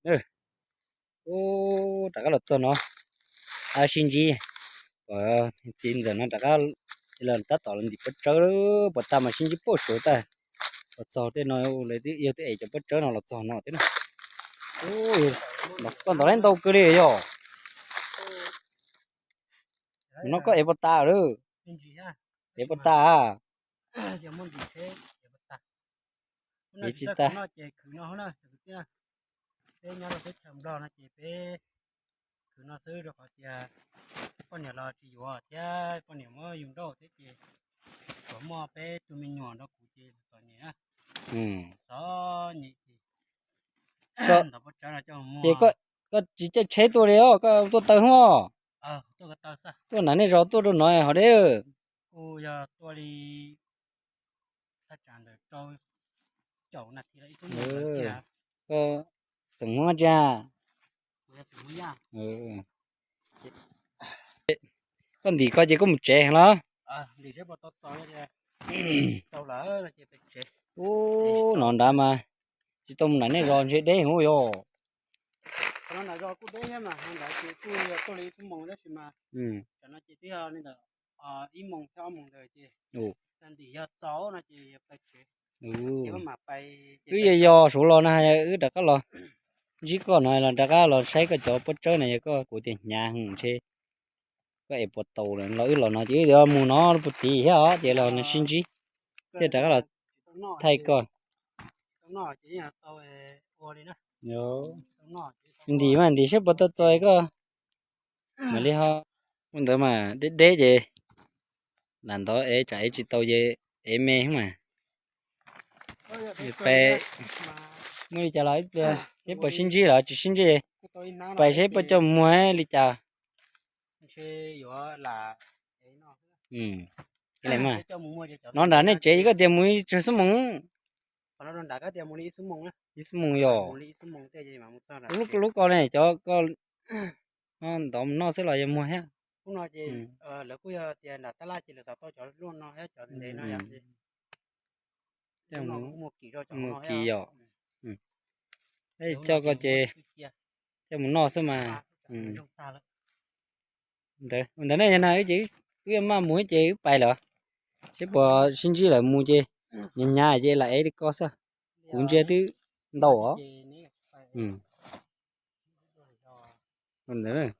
Ub, rov qab los txog no, sib ntsib, txiv ntxawm no rov qab los tab tom los ntim pob tsawb, puas tag mas sib ntsib puag saud tag. Los txog tej no, lawv twb yog twb ev cov pob tsawb no los txog no thiab na. Koj ntov leb ntau kawg li yog. Mus no koj ev puas tas lawm? Ev puas tas? Ev tsis tas. Peb nyob rau teb chaws Nplog no ces peb khwv no xwb rau qhov tias poj niam los tsis yuav thiab poj niam muab yus nrauj thiab ces tsuas muaj peb tug me nyuam nrog kuv ces txom nyem, txom nyem ces ntov pob tsawb no coj mus muag. Ces koj tsis caij tsheb tuaj li os, koj tuaj taw hov? Tuaj nram nej zos tuaj rau no hov deb. Kuv yog tuaj li thaj tsam ntawm rau caum nas this los ib tug mus tiag. Koj tseem muab tsa. Koj ntim koj ces koj mus tsev heev los? Ub, no nrad mas tsis tau mus nram nej zos ntshe deb heev yog. Wb yog yog suav los na, wb rov qab los ntsib koj no los rov qab los saib koj cov pob tsawb na, yog koj kuv tias hnyav heev ntshe koj ev puas tau los wb los no ces wb mus no puag tid thiab os ces los sib ntsib thiaj rov qab los thaij koj. Ntim mas ntim saib puas tau txog koj mam li ho. Ua ntawd mas deb deb ces lam ntov ev tsam ev tsis tau ces ev me mas. Pais muaj li cas los ib pliag seb puas sib ntsib los tsis sib ntsib, pais seb puas coj muag li cas. No nram nej tsev koj tias mus ib tsawg xuab moos? Ib xuab moos yog. Lub koj ne cov koj ntov mus noj xwb los yog muag thiab? Muag kis yog. Coj koj ces coj mus noj xwb mas. Ntawd ne yog na, wb ces wb yuav maj mus ces wb pais lawm, seb puas sib ntsib lawm mus ces hnyav hnyav ces lam ev li koj xwb. Kuv ntsia twb ntau os. Ntawd